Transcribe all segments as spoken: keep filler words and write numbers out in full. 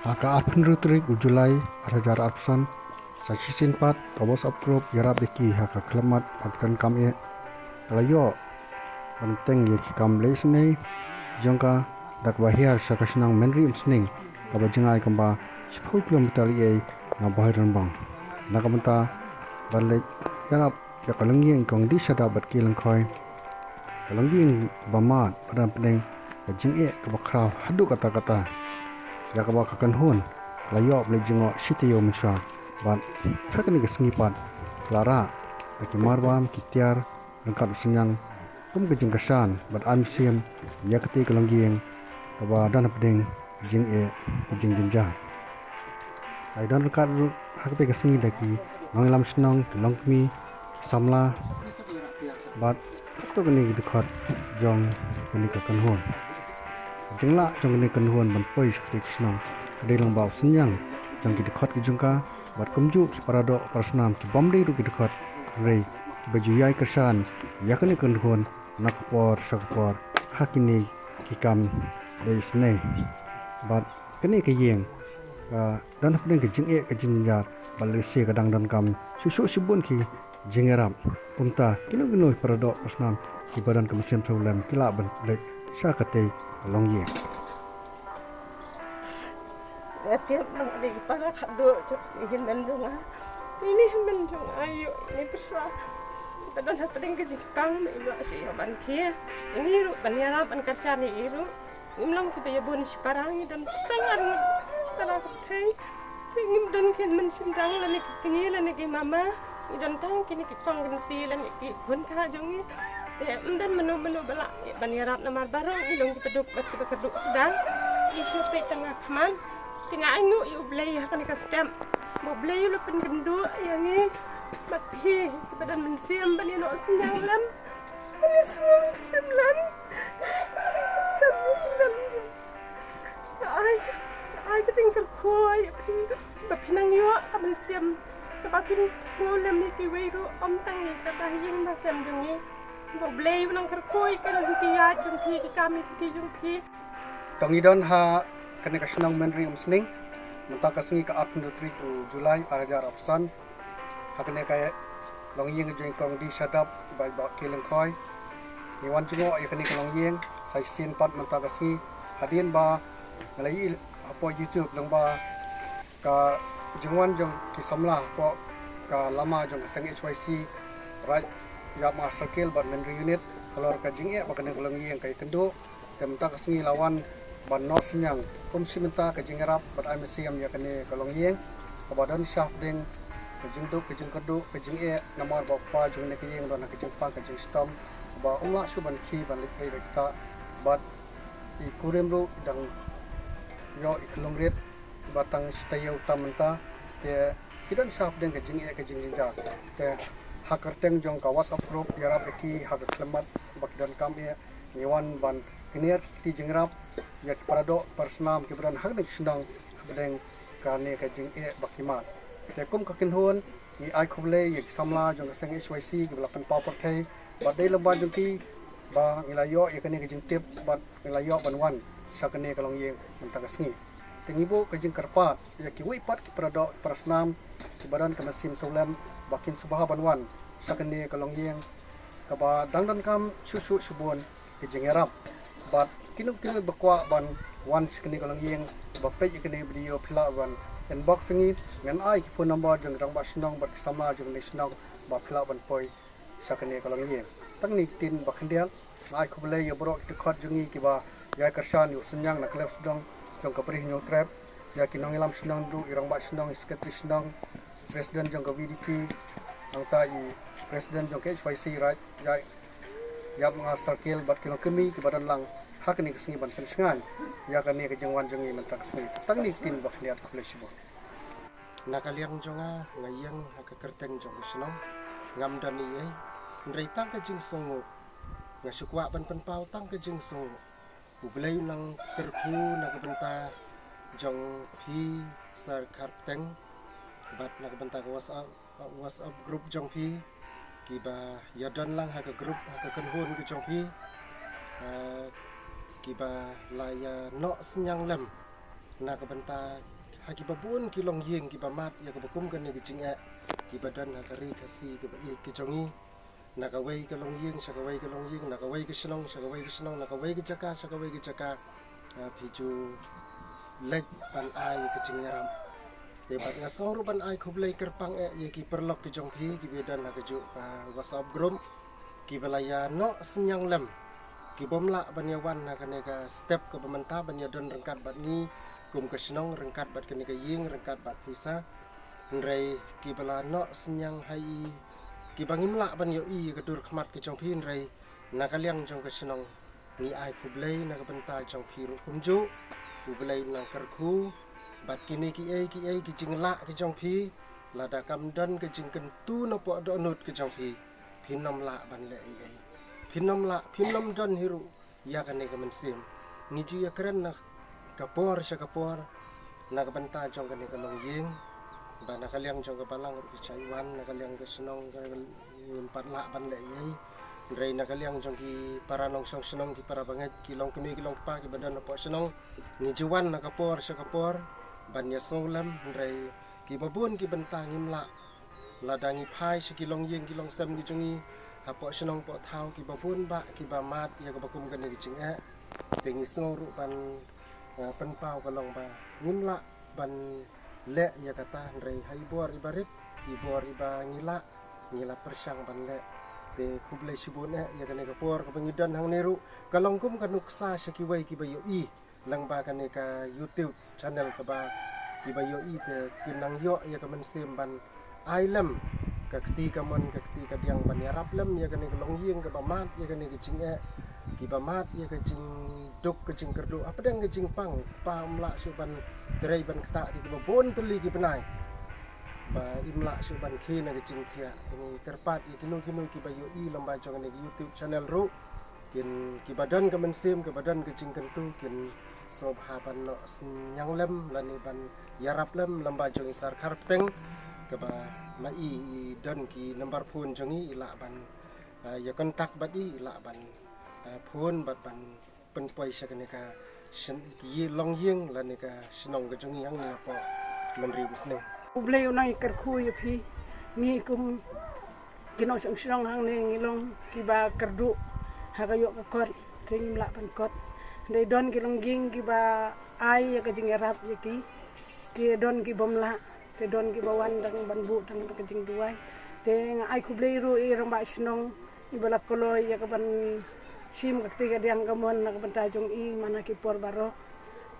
Ha ka arphew hynriew tarik u July arhajar arphew san, sa shisien pat ka WhatsApp group Ïarap ïa ki ha ka khyllipmat ba ki donkam eh, ka la ïoh ban teng ïa ki kam leh isynei jong ka da kaba hiar sha ka shnong Mynri Umsning, kaba jngai kumba shiphew kilometer eiei na Bhoirymbong, na ka bynta ban leit ïarap ïa ka longïing i Kong D. Shadap bad K. Lyngkhoi. Ka longïing ba mad ba don hapdeng ka jingeh kaba khraw haduh katta katta, ïa kaba ka kynhun ka la ïoh ban leit jngoh shi taïew mynshuwa, bad ha kane ka sngi pat ka la rah da ki marbam ki tiar ryngkat u synñiang kum ka jingkyrshan bad ai mynsiem ïa katei ka longïing kaba don hapdeng ka jingeh ka jingjynjar. Ka la ïadon ryngkat ruh ha katei ka sngi da ki nongïalam shnong, ki longkmie, ki samla bad katto katne ki dkhot jong kane ka kynhun. Ka jinglah jong kane ka kynhun ban poi sha katei ka shnong ka dei lyngba u synñiang jong ki dkhot ki jong ka, bad kumjuh ki paradoh parasnam kibym dei ruh ki dkhot, hynrei kiba ju ïai kyrshan ïa kane ka kynhun na ka por sha ka por ha kine ki kam leh isynei. Bad kane ka ïing ka don hapdeng ka jingeh ka jingjynjar, bad lehse ka dang donkam shuh shuh shibun ki jingïarap. Kumta kino kino ki paradoh parasnam kiba don ka mynsiem sawlem ki lah ban leit sha katei ka longïing. Nga tiap nang dei para khadduh jong i hynmen jong nga. Ini hynmen jong nga ïoh ini pyrsa. Ba don hapdeng ka jingpang, me ïoh shu ïoh ban khie. Ini ruh ban ïarap ban kyrshan ïa i ruh. Ngim long kiba ïa bun shipara, ngi don shiteng arngut shipara ka pyrthei. Te ngim don ki hynmen shynrang lane ki kñi lane ki mama. Ngi don tang kine ki kong ki nsi lane ki khun kha jong ngi. Te ym don mano mano ba lah ban ïarap namar baroh ngi long kiba duk bad kiba kyrduh sdang. Ngi shu peit tang ha khmat. Te nga ainguh ïa U Blei ha kane ka step ba U Blei u la pynkynduh ïa ngi bad phi kiba don mynsiem ban ïanoh synñiang lem. Ban ïasngew mynsiem lem. Mynsiem lem. Ai, ai ka jingkyrkhu ïa phi ba phi nang ïoh ka mynsiem kaba phin sngew lem ïa kiwei ruh, ym tang ïa ka ba ha ïing ba sem jong ngi. Ba U Blei u nang kyrkhu ïa ka lynti ïaid jong phi, ki kam ki kti jong phi. To ngi don ha kane ka shnong Mynri Umsning mynta ka sngi ka arphew hynriew tarik u July arhajar arphew san. Ha kane ka longïing jong i Kong D. Shadap bad i Bah K. Lyngkhoi. Ngi wan jngoh ïa kane ka longïing sa shisien pat mynta ka sngi, hadien ba nga la ïohi hapoh YouTube lyngba ka jingwan jong ki samla hapoh ka lama jong ka seng H Y C Raid Ïapmar Circle bad Mynri Unit halor ka jingeh ba kane ka longïing ka ïakynduh. Te mynta ka sngi la wan ban noh synñiang kum shi mynta ka jingïarap bad ai mynsiem ïa kane ka longïing kaba don shapdeng ka jingduk, ka jingkyrduh, ka jingeh namar ba u kpa jong kane ka ïing u don ha ka jingpang ka jingshitom, kaba um lah shuh ban khie ban leit trei bad kita, bad i kurim ruh i dang ïoh i khyllung rit ba tang shi taïew tam mynta. Te ki don shapdeng ka jingeh ka jingjynjar. Te ha kyrteng jong ka WhatsApp group Ïarap ïa ki ha ka khyllipmat ba ki donkam eh, ngi wan ban kner ki kti jingïarap ïa ki paradoh parasnam kiba don ha kane ka shnong hapdeng kane ka jingeh ba ki mad. Te kum ka kynhun ngi ai khublei ïa ki samla jong ka seng H Y C kiba la pynpaw pyrthei bad dei lyngba jong ki ba ngi la ïoh ïa kane ka jingtip bad ngi la ïoh ban wan sha kane ka longïing mynta ka sngi. Te ngi buh ka jingkyrpad ïa kiwei pat ki paradoh parasnam kiba don ka mynsiem sawlem ba kin sngewbha ban wan sha kane ka longïing kaba dang donkam shuh shuh shibun ka jingïarap. Bad kino kino ba kwah ban wan sha kane ka longïing ba peit ïa kane ka video phi lah ban inbox ïa ngi, ngan ai ki phone number jong ki rangbah shnong bad ki samla jong kane ka shnong ba phi lah ban poi sha kane ka longïing. Tang kine ki ktien ba khyndiat, nga ai khublei ïa baroh ki dkhot jong ngi kiba ïai kyrshan ïa u synñiang na ka liang sdang jong ka Bri Hynñiewtrep, ïa ki nongïalam shnong ruh, i rangbah shnong, i secretary shnong, president jong ka V D P, nangta i president jong ka H Y C Raid Ïapmar Circle bad ki longkmie kiba don lang ha kane ka sngi ban pynshngaiñ ïa kane ka jingwan jong ngi mynta ka sngi. Tang kine ki ktien ba khyndiat, khublei shibun. Na ka liang jong nga, nga ïeng ha ka kyrteng jong ka shnong, ngam don ei ei, hynrei tang ka jingsngewnguh. Nga shu kwah ban pynpaw tang ka jingsngewnguh. U Blei u nang kyrkhu na ka bynta jong phi Sir Kharpteng bad na ka bynta ka WhatsApp, WhatsApp group jong phi kiba ïadon lang ha ka group, ha ka kynhun ka jong phi, ah, kiba la ïa noh synñiang lem Na ka bynta ha kiba bun ki longïing kiba mad ïa kaba kum kane ka jingeh, kiba don ha ka ri Khasi kaba ïeit ka jong ngi. Na kawei ka longïing sha kawei ka longïing, na kawei ka shnong sha kawei ka shnong, na kawei ka jaka sha kawei ka jaka, ah, phi ju leit ban ai ka jingïarap. Te bad nga sngew ruh ban ai khublei kyrpang eh ïa ki paralok ki jong phi kiba don ha kajuh ka WhatsApp group, kiba la ïa noh synñiang lem, ki bym lah ban ïa wan ha kane ka step kaba mynta ban ïa don ryngkat bad ngi kum ka shnong, ryngkat bad kane ka ïing, ryngkat bad pisa. Hynrei kiba la noh synñiang ha i, kiba ngim lah ban ïohi ïa ka dur khmat ka jong phi, hynrei na ka liang jong ka shnong ngi ai khublei na ka bynta jong phi ruh kumjuh. U Blei un nang kyrkhu bad kine kiei kiei ki jinglah ki jong phi. Lada kam don ka jingkyntu na poh dohnud ka jong phi, phin ym lah ban leh ei ei. Phin ym lah, phin ym don hi ruh ïa kane ka mynsiem. Ngi ju ïa kren na ka por sha ka por na ka bynta jong kane ka longïing, ba na ka liang jong ka balang ruh ki shah wan, na ka liang ka shnong ka ngim pat lah ban leh ei ei. Hynrei na ka liang jong ki para nongshong shnong, ki para bangeit, ki longkmie ki longkpa kiba don hapoh shnong, ngi ju wan na ka por sha ka por ban ïa sngew lem, hynrei kiba bun ki bynta ngim lah. Lada ngi phai sha ki longïing ki longsem ki jong ngi hapoh shnong poh thaw, kiba bun bah kiba mad ïa kaba kum kane ka jingeh. Te ngi sngew ruh ban, eh, pynpaw ka long ba ngim lah ban leh ïa kata, hynrei ha i bor iba rit, i bor iba ngi lah, ngi la pyrshang ban leh. Te khublei shibun eh ïa kane ka por kaba ngi don hangne ruh, ka long kum ka nuksa sha kiwei kiba ïohi lang ba kane ka YouTube channel kaba kiba ïohi te kin nang ïoh ïa ka mynsiem ban ai lem ka kti kamon ka kti kadiang ban ïarap lem ïa kane ka longïing kaba mad ïa kane ka jingeh, kiba mad ïa ka jingduk ka jingkyrduh hapdeng ka jingpang, ba ym lah shuh ban trei ban ktah da kiba bun tylli ki bnai, ba im lah shuh ban khie na ka jingthiah. Te ngi kyrpad ïa kino kino kiba ïohi lem ba jong kane ka YouTube channel ruh, kin, kiba don ka mynsiem, kiba don ka jingkyntu, kin sngewbha ban noh synñiang lem lane ban ïarap lem lem ba jong i Sar Kharpteng, kaba ma i, i don ki number phone jong i, i lah ban, ah, ïa contact bad i, i lah ban, ah, phone bad ban pynpoi sha kane ka shnong, ki longïing lane ka shnong ka jong i hangne hapoh Myndri Musneng. U Blei u nang ïa kyrkhu ïa phi. Ngi kum ki nongshong shnong hangne ngi long kiba kyrduh ha ka ïoh ka kot, te ngim lah ban kot. Dei don ki longïing kiba ai ïa ka jingïarap ïa ki, te don ki bym lah, te don kiba wan dang ban buh tang da ka jingduwai. Te nga ai khublei ruh ïa i rangbah shnong iba la kloi ïa ka ban shim ka kti kadiang kamon na ka bynta jong i man ha ki por baroh.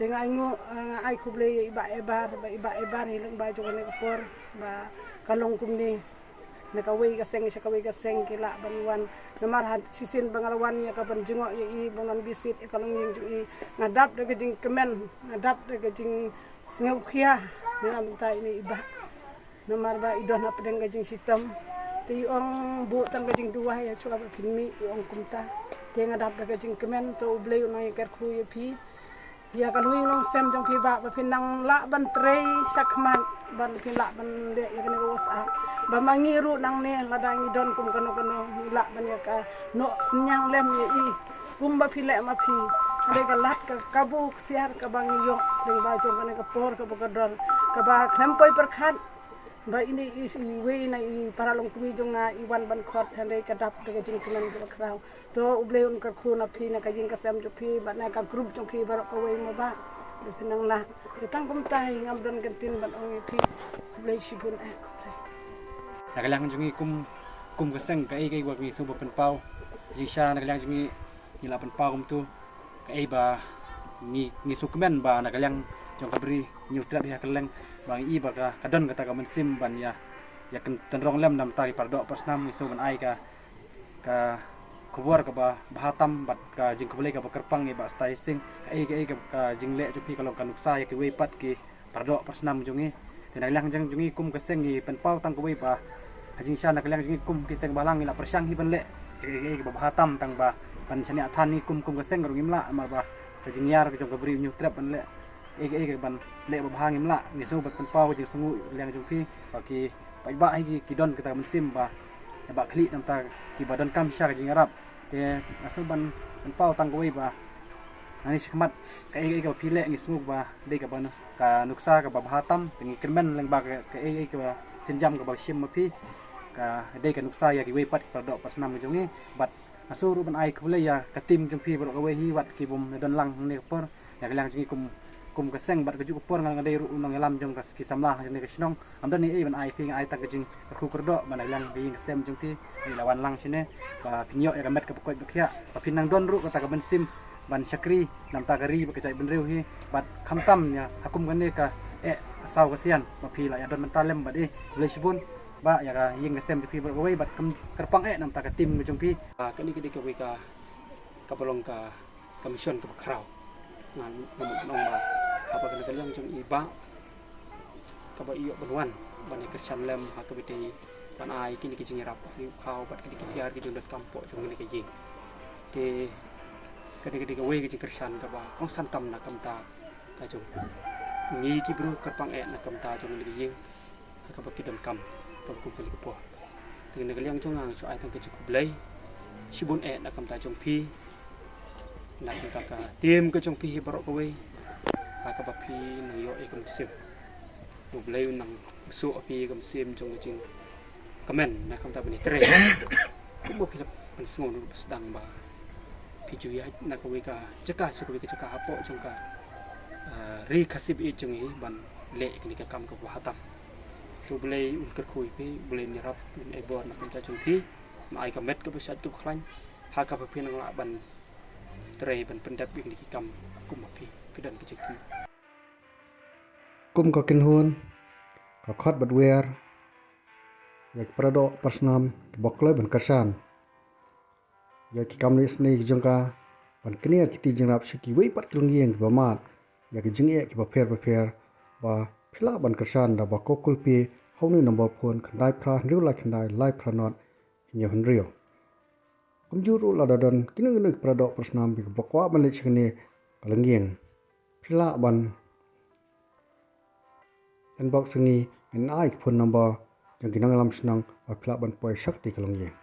Te nga ai ngu, nga ai khublei ïa i Bah Ebar, ba i Bah Ebar hi lyngba jong kane ka por ba ka long kumne. Na kawei ka seng sha kawei ka seng ki lah ban wan. Namar ha shisien ba nga la wan ïa ka ban jngoh ïa i, ban wan visit ïa ka longïing jong i, nga dap da ka jingkmen, nga dap da ka jingsngewkhia na ka bynta ine i Bah. Namar ba i don hapdeng ka jingshitom. Te i ong buh tang ka jingduwai ha shuwa ba phin mih, i ong kumta. Te nga dap da ka jingkmen, to U Blei u nang ïa kyrkhu ïa phi. Ïa ka longïing longsem jong phi Bah, ba phin nang lah ban trei shakhmat, ban phin lah ban leh ïa kane ka WhatsApp. Ba ma ngi ruh nangne lada ngi don kum kano kano ngi lah ban ïa ka noh synñiang lem ïa i. Kumba phi leh ma phi. Hynrei ka lad ka kabu ksiar kaba ngi ïoh lyngba jong kane ka por kaba ka don, kaba khlem poi pyrkhat. Ba ine i, iwei na i para longkmie jong nga i wan ban khot, hynrei ka dap da ka jingkmen kaba khraw. To U Blei un kyrkhu na phi, na ka ïing ka sem jong phi bad na ka group jong phi baroh kawei mo Bah. Ba phin nang lah. Te tang kumta hi ngam don kyntien ban ong ïa phi. Khublei shibun eh, khublei. Na ka liang jong ngi kum, kum ka seng, kaei kaei ba ngi sngewbha pynpaw, jingshisha na ka liang jong ngi, ngi la pynpaw kumtu. Kaei ba ngi, ngi sngewkmen ba na ka liang jong ka Bri Hynñiewtrep hi ha kylleng ba ngi i ba ka, ka don kata ka mynsiem ban ïa, ïa kyntynrong lem na ka bynta ki paradoh parasnam. Ngi sngewbha ban ai ka, ka khubor kaba bha tam bad ka jingkhublei kaba kyrpang ïa i Bah Stai Sing. Kaei kaei ka, ka jingleh jong phi ka long ka nuksa ïa kiwei pat ki paradoh parasnam jong ngi. Te na ka liang jong ngi kum ka seng ngi pynpaw tang kawei ba ha jingshisha na ka liang jong ngi kum ki seng balang ngi la pyrshang hi ban leh kaei kaei kaba bha tam tang ba ban shaniah than. Ngi kum, kum ka seng ruh ngim lah, namar ba ka jingïar ka jong ka Bri Hynñiewtrep ban leh kaei kaei kaban leh ba bha ngim lah. Ngi sngewbha ban pynpaw ka jingsngewnguh na ka liang jong phi ba ki paidbah hi ki, ki don kata ka mynsiem ba, ba khlieh na ka bynta kiba donkam shisha ka jingïarap. Te nga sngewbha ban pynpaw tang kawei ba Ani shi khmat ka ei ei kaba phi leh ngi sngew ba dei kaba ka nuksa kaba bha tam, te ngi kyrmen lyngba ka ei ei kaba sienjam kaba shim ma phi. Ka dei ka nuksa ïa kiwei pat ki paradoh parasnam jong ngi, bad nga sngew ruh ban ai khublei ïa ka team jong phi baroh kawei hi wat ki bym don lang hangne ka por. Ïa ka liang jong ngi kum kum ka seng bad ka juh ka por nga dei ruh u nongïalam jong ka ki samla hangne ka shnong. Ym don ei ei ban ai phi, nga ai tang ka jingkyrkhu kyrdoh ban ai lang ka ïing ka sem jong phi. Ngi la wan lang shane ba phin ïoh ïa ka met kaba koit ba khiah, ba phin nang don ruh kata ka mynsiem ban shakri namta ka ri bad ka jaitbynriew hi. Bad khamtam ïa ha kum kane ka eh ka saw ka sian ba phi la ïa don mynta lem bad eh, khublei shibun. Ba ïa ka ïing ka sem jong phi baroh kawei bad kyrpang eh namta ka team ka jong phi. Kane ka dei kawei ka kaba long ka ka mission kaba khraw. Nga nga mut nong ba haba kane ka liang jong i Bah kaba i ïoh ban wan ban ïa kyrshan lem ha kaba ïadei ban ai kine ki jingïarap ha u khaw bad kine ki tiar ki jingdonkam hapoh jong kane ka ïing. Te kane ka dei kawei ka jingkyrshan kaba kongsan tam na ka bynta ka jong ngi ki briew, kyrpang eh na ka bynta jong kane ka ïing ha kaba ki donkam tang kum kane ka por. Te na ka liang jong nga nga shu ai tang ka jingkhublei shibun eh na ka bynta jong phi, na ka bynta ka team ka jong phi hi baroh kawei ha kaba phi nang ïoh ïa ka mynsiem. U Blei un nang suk ïa phi ïa ka mynsiem jong ka jingkmen na ka bynta ban ïatrei. Kumba phi la pynsngew na u ba sdang ba phi ju ïaid na kawei ka jaka sha kawei ka jaka hapoh jong ka, ah, ri Khasi ba ïeit jong ngi ban leh kane ka kam kaba bha tam. Te u Blei un kyrkhu ïa phi, u Blei un ïarap, un ai bor na ka bynta jong phi, un ai ka met kaba shait kaba khlaiñ ha kaba phi nang lah ban trei ban pyndep ïa kine ki kam kum ma phi, phi don ka jingkyrkhu. Kum ka kynhun ka khot bad wer ïa ki paradoh parasnam kiba kloi ban kyrshan ïa ki kam leh snieh ki jong ka ban knieh ki ti jingïarap sha kiwei pat ki longïing kiba mad ïa ki jingeh kiba pher bapher, ba phi lah ban kyrshan da ba ko kulpi ha une u nombor phone khyndai phra hynriew lai khyndai lai phra not hynñiew hynriew. Kumjuh ruh lada don kino kino ki paradoh parasnam kiba kwah ban leit sha kane ka longïing, phi lah ban inbox ïa ngi, ngin ai ka phone number jong ki nongïalam shnong ba phi lah ban poi sha kata ka longïing.